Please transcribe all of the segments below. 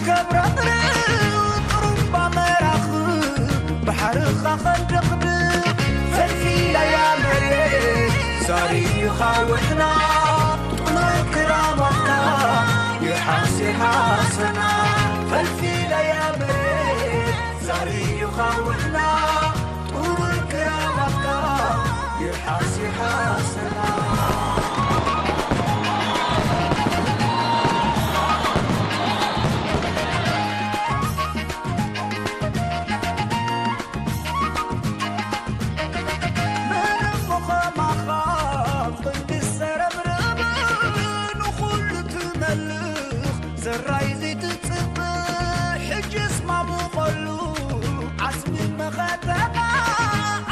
ከብረቕርቕ ጥሩምባ መራኽብ ባሕርኻ ኸንድቕድቕ ፈልፊላያ መሬት ዛሪኻ ውሕና ጥሉል ክራማትካ ይሓስ ይሓሰና ፈልፊላያ መሬት ዛሪኻ ውሕና ጥሉል ክራማትካ ይሓስ ይሓሰና። ዘራይ ዘይትጽብእ ሕጅስ ማሙቐሉ ዓስቢ መኸተኻ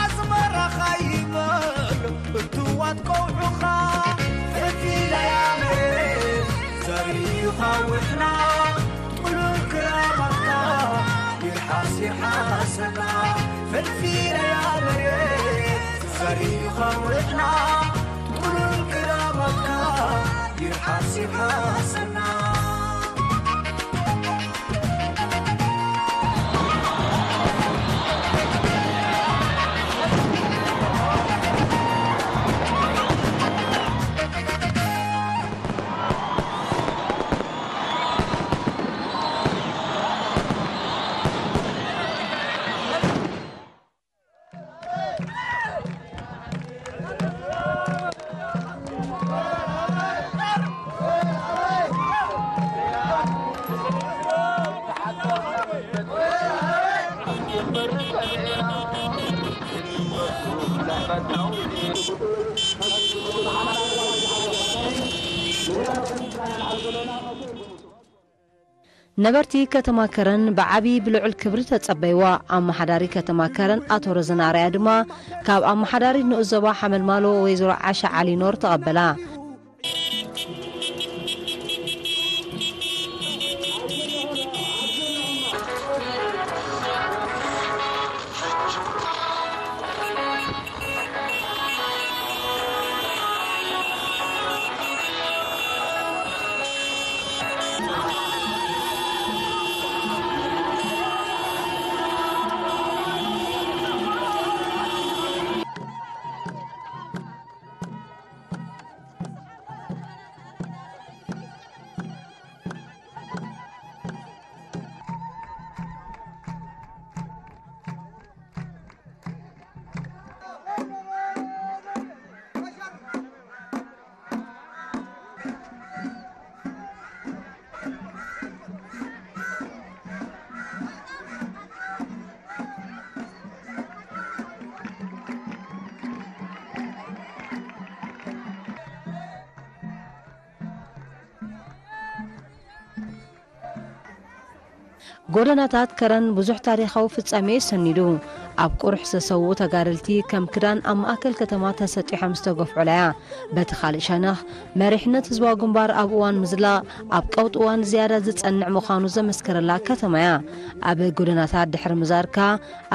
ኣዝመራኻ ይበል እትዋት ቀውዑኻ ፍልፊለያ መሬት ዘሪኻ ውሕና ጥሉል ክራማትካ ይርሓስ ይርሓሰና ፍልፊለያ መሬት ዘሪኻ ውሕና ጥሉል ክራማትካ ይርሓስ ይርሓሰና። ነበርቲ ከተማ ከረን ብዓቢ ብልዑል ክብሪ ተጸበይዋ። ኣመሓዳሪ ከተማ ከረን ኣቶ ረዘነ ኣርኣያ ድማ ካብ ኣመሓዳሪ ንኡስ ዞባ ሓመልማሎ ወይዘሮ ዓሻ ዓሊኖር ተቐበላ። ጎደናታት ከረን ብዙሕ ታሪኻዊ ፍጻሜ እዩ ሰኒዱ። ኣብ ቁሩሕ ዝተሰውኡ ተጋደልቲ ከም ክዳን ኣብ ማእከል ከተማ ተሰጢሖም ዝተገፍዑላ እያ። በቲ ካልእ ሸነኽ፣ መሪሕነት ህዝባዊ ግንባር ኣብ እዋን ምዝላቕ ኣብ ቀውጢ እዋን ዝያዳ ዝጸንዕ ምዃኑ ዘመስከረላ ከተማ እያ። ኣብ ጎደናታት ድሕሪ ምዛርካ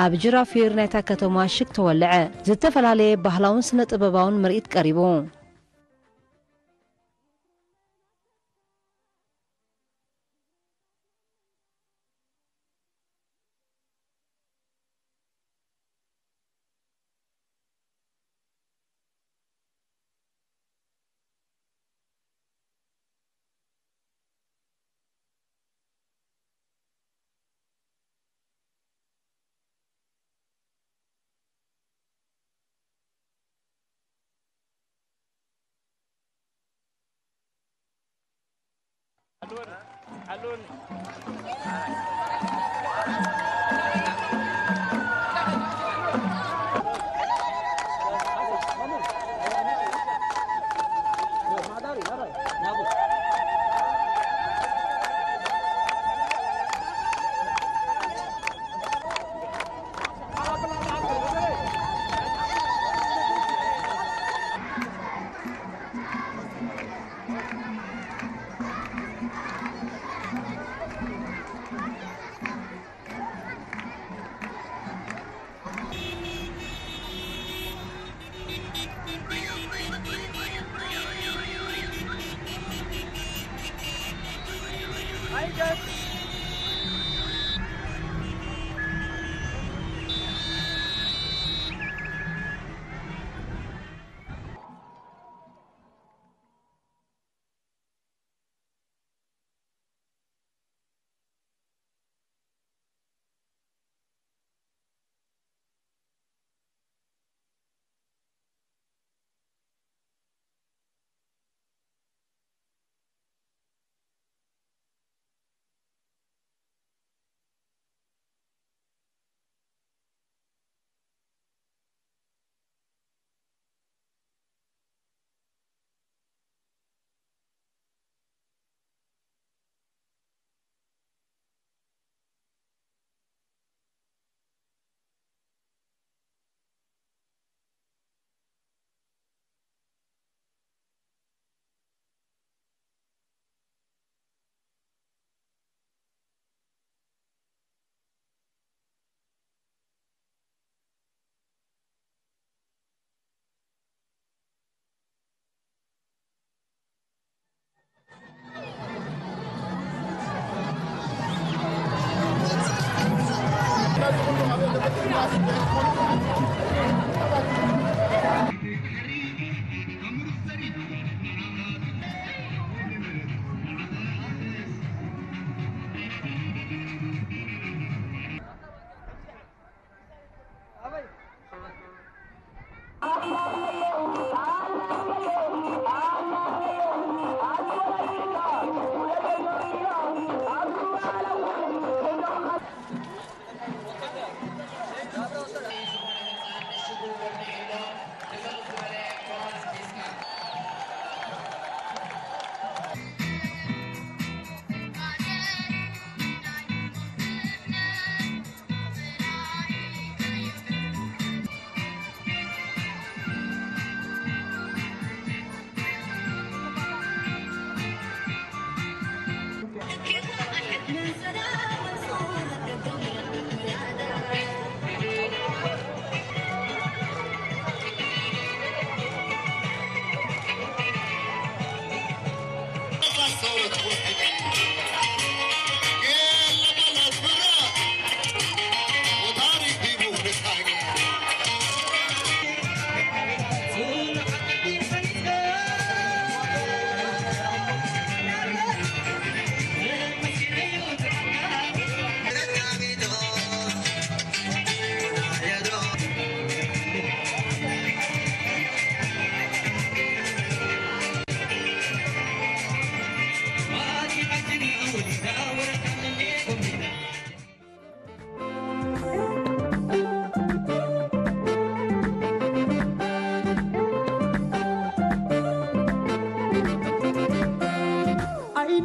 ኣብ ጅራፊር ናይታ ከተማ ሽግ ተወልዐ። ዝተፈላለየ ባህላውን ስነ ጥበባውን ምርኢት ቀሪቡ።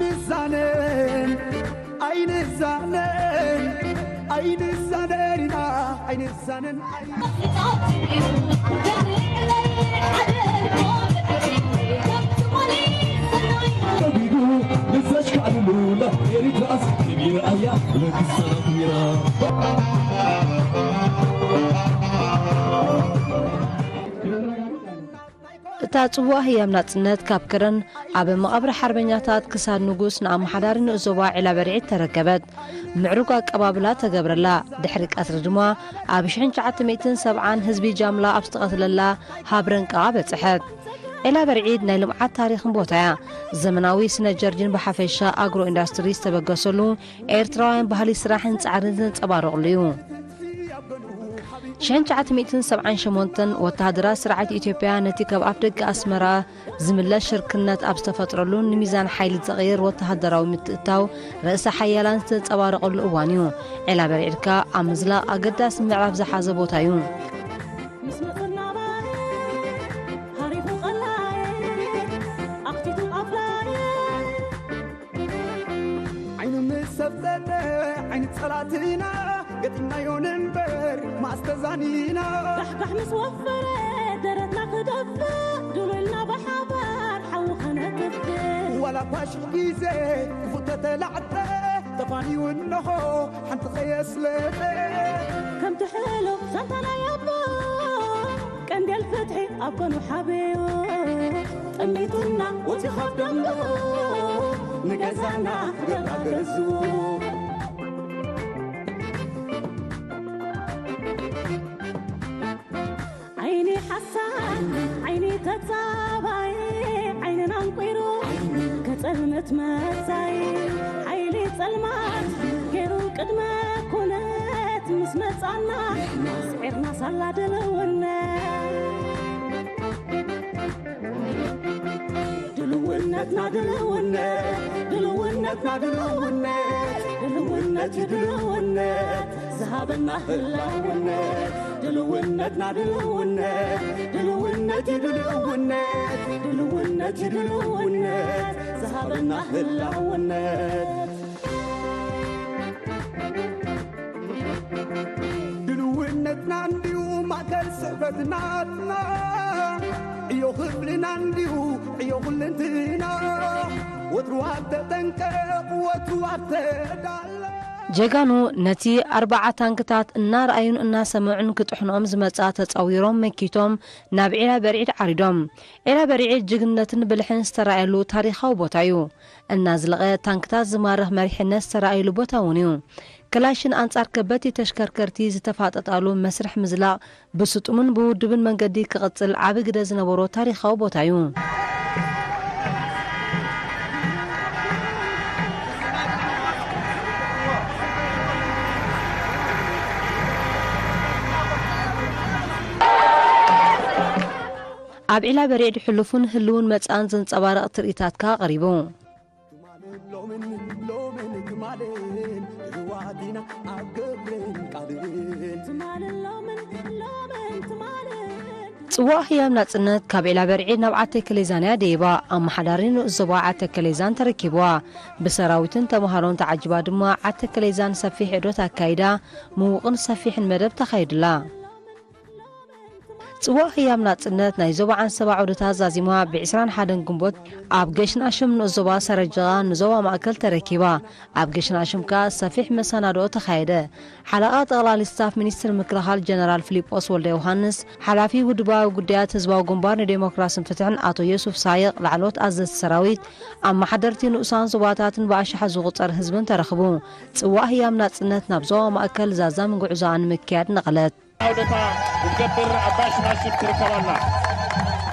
ኣይንዛነን ኣይንዛነን ኣይንዛነን ኢና ኣይንዛነን። እታ ጽዋ ህያብ ናጽነት ካብ ከረን ኣብ መቓብር ሓርበኛታት ክሳድ ንጉስ ንኣመሓዳሪ ንኡስ ዞባ ዒላ በርዒድ ተረከበት። ምዕሩግ ኣቀባብላ ተገብረላ። ድሕሪ ቀትሪ ድማ ኣብ ሽሕን ትሽዓተ ሚእትን ሰብዓን ህዝቢ ጃምላ ኣብ ዝተቐትለላ ሃብረንቃ በጽሐት። ዒላ በርዒድ ናይ ልምዓት ታሪኽን ቦታ እያ። ዘመናዊ ስነ ጀርዲን ብሓፈሻ ኣግሮ ኢንዳስትሪ ዝተበገሰሉ ኤርትራውያን ባህሊ ስራሕን ጻዕርን ዘንጸባርቕሉ እዩ። ሽሕን ትሽዓተ ሚእትን ሰብዓን ሸሞንተን ወተሃደራት ስርዓት ኢትዮጵያ ነቲ ካብ ኣፍደገ ኣስመራ ዝምለስ ሽርክነት ኣብ ዝተፈጥረሉን ንሚዛን ሓይሊ ዝቕይር ወተሃደራዊ ምትእትታው ርእሰ ሓያላን ዝተንጸባረቐሉ እዋን እዩ። ዒላ በርዒድካ ኣብ ምዝላቕ ኣገዳሲ ምዕራፍ ዝሓዘ ቦታ እዩ። ዓይኑ ምስ ሰብጠጠ ዓይኒ ጸላእትና ገጢምናዮ ንንበር ማስተዛኒና። ዳሕዳሕ ምስ ወፈረ ደረትና ክደፍእ ድሉልና ብሓባር ሓዊ ከነጥፍእ። ዋላ እኳ ሽሕ ግዜ ክፉእ ተተላዕጠ ተፋንዩ እንሆ ሓንቲ ከየስለጠ። ከምቲ ሕሉፍ ዛንታ ናይ ኣቦ ቀንዴል ፍትሒ ኣብ ጎኑ ሓቢኡ ጠሚቱና ወፂኡ ካብ ደንብኡ ንገዛና ክገብራ ገዝኡ። ዓይኒ ሓሳድ ዓይኒ ተጻባይ ዓይንና ኣንቂሩ ከጸልምት መጻይ ሓይሊ ጸልማት ገይሩ ቅድመ ኩነት ምስ መጻና ስዒርና ሳላ ድልውነት ድልውነትና ድልውነት ድልውነትና ድልውነት ድልውነት ድልውነት ዝሃበና ህላውነት ድልውነትና ድልውነት ድልውነት ድልውነት ድልውነት ድልውነት ዝሃበና ህላውነት ድልውነትና እንዲዩ ማእከል ስሕበትናትና ዕዮ ክፍልና እንዲዩ ዕዮ ኩልንትና ወትሩ ኣብ ተጠንቀቕ ወትሩ ኣብ ተዳለ ጀጋኑ ነቲ ኣርባዓ ታንክታት እናረኣዩን እናሰምዑን ክጥሕኖም ዝመጻ ተጻዊሮም መኪቶም ናብ ዒላ በርዒድ ዓሪዶም። ዒላ በርዒድ ጅግንነትን ብልሕን ዝተራእየሉ ታሪኻዊ ቦታ እዩ። እናዝለቐ ታንክታት ዝማርኽ መሪሕነት ዝተራእየሉ ቦታ እውን እዩ። ክላሽን ኣንጻር ከበድቲ ተሽከርከርቲ ዝተፋጠጣሉ መስርሕ ምዝላቕ ብስጡምን ብውድብን መንገዲ ክቕጽል ዓቢ ግደ ዝነበሮ ታሪኻዊ ቦታ እዩ። ኣብ ዒላ በሪዕድ ሕሉፉን ህልውን መጻእን ዘንጸባርቕ ትርኢታትካ ቀሪቡ። ትማልን ሎምን፣ ሎምን ትማልን፣ ርዋዲና ኣብ ግብርን ቃልን። ትማልን ሎምን፣ ሎምን ትማልን። ጽዋእ ህያብ ናጽነት ካብ ዒላ በርዒ ናብ ዓተከሌዛን እያ ደይባ። ኣመሓዳሪ ንኡስ ዞባ ዓተከሌዛን ተረኪብዋ። ብሰራዊትን ተምሃሮን ተዓጂባ ድማ ዓተከሌዛን ሰፊሕ ዑደት ኣካይዳ፣ ምዉቕን ሰፊሕን መደብ ተኻይዱላ። ጽዋእ ህያብ ናጽነት ናይ ዞባ ዓንሰባ ዑደታት ዛዚማ ብ ዕስራን ሓደን ግንቦት ኣብ ገሽናሽም ንኡስ ዞባ ሰረጀቓ ንዞባ ማእከል ተረኪባ። ኣብ ገሽናሽም ከኣ ሰፊሕ መሰናድኦ ተኻየደ። ሓለቓ ጠቕላሊ ስታፍ ሚኒስትር ምክልኻል ጀነራል ፊሊጶስ ወልደ ዮሃንስ፣ ሓላፊ ውድባዊ ጉዳያት ህዝባዊ ግንባር ንዴሞክራስን ፍትሕን ኣቶ ዮሱፍ ሳይቕ፣ ላዕለዎት ኣዘዝቲ ሰራዊት፣ ኣመሓደርቲ ንኡሳን ዞባታትን ብኣሽሓት ዝቑጸር ህዝብን ተረኽቡ። ጽዋእ ህያብ ናጽነት ናብ ዞባ ማእከል ዛዛሚ ጉዕዞኣ ንምክያድ ነቐለት። ዓውደታ ዝገብር ኣባሽ ማሽም ትርከብ ኣላ።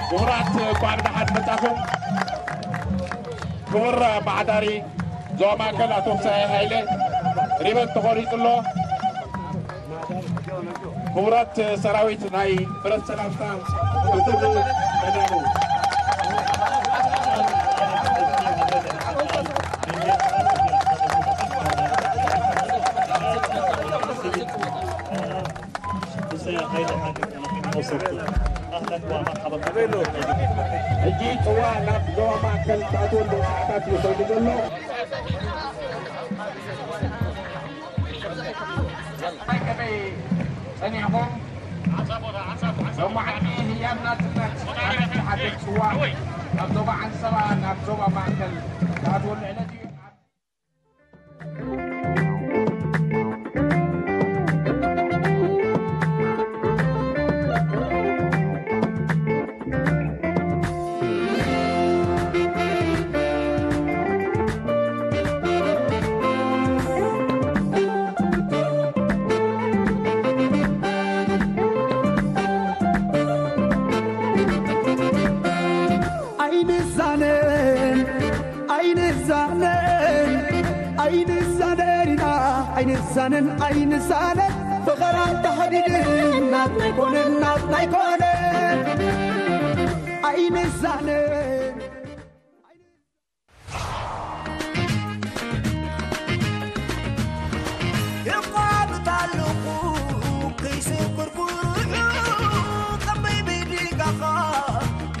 ክቡራት፣ እንኳዕ ብደሓን መጻኹም። ክቡር ኣመሓዳሪ ዞባ ማእከል ኣቶ ፍስሃየ ሃይለ፣ ሪበን ተቖሪጹ ኣሎ። ክቡራት ሰራዊት፣ ናይ ብረት ሰላምታ ክትህቡ ቀዳሙ። ሕጂ ጽዋእ ናብ ዞባ ማእከል ዝኣትወሉ ሰዓታት እዩ ኮይኑ ዘሎ። ከመይ ጸኒሕኩም? ሎማዓንቲ ህያብ ናጽነት ዝሓትት ጽዋእ ካብ ዞባ ዓንሰባ ናብ ዞባ ማእከል ዝኣትወሉ ዕለት እዩ። ኣይንዛነን፣ ኣይንዛነን፣ ኣይንዛነን ኢና፣ ኣይንዛነን፣ ኣይንዛነን። ፈኸራን ተሃዲድን ናትና ኣይኮነን፣ ናትና ኣይኮነን። ኣይንዛነን። የቋምት ኣለኹ ከይስብር ጉርዑ፣ ከመይ ብድጋኻ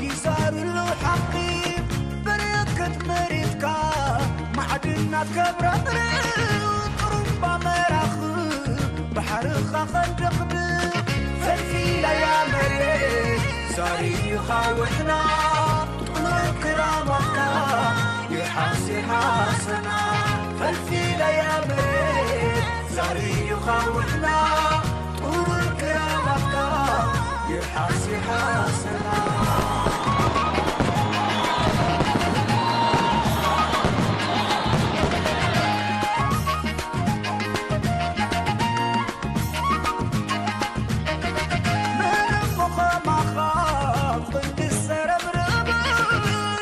ይዛርሉ ሓቂ፣ በረከት መሬትካ ማዕድናት ከብረቕርቕ፣ ጥሩምባ መራኽብ ባሕርኻ ከንደቕድቕ፣ ፈልፊለያ መሬት ዛሪኻ ውሕና፣ ጥሉል ክራማትካ ይሓስ ይሓሰና፣ ፈልፊለያ መሬት ዛሪኻ ውሕና፣ ጥሉል ክራማትካ ይሓስ ይሓሰና። ምንም ምኾማኻ ፍንድስ ዘረብርብ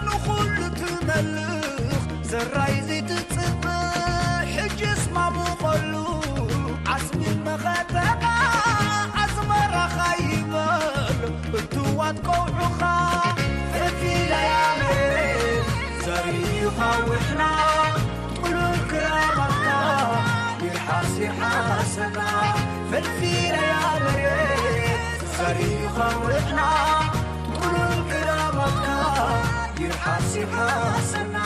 ንኹሉ ትመልኽ ዘራይ ዘይትጽብእ ሕጅስ ማብቆሉ ዓስቢ መኸተኻ ኣስመራኻ ይበል እትዋት ቀውዑኻ ፍልፊለያ መሬት ዘሪኻ ውሕና ጥሉል ክራማትካ ይርሓስ ይርሓሰና ፈልፊለያ መሬት ዘሪኻ ውሕና ጥሉል ክራማትካ ይርሓስ ይርሓሰና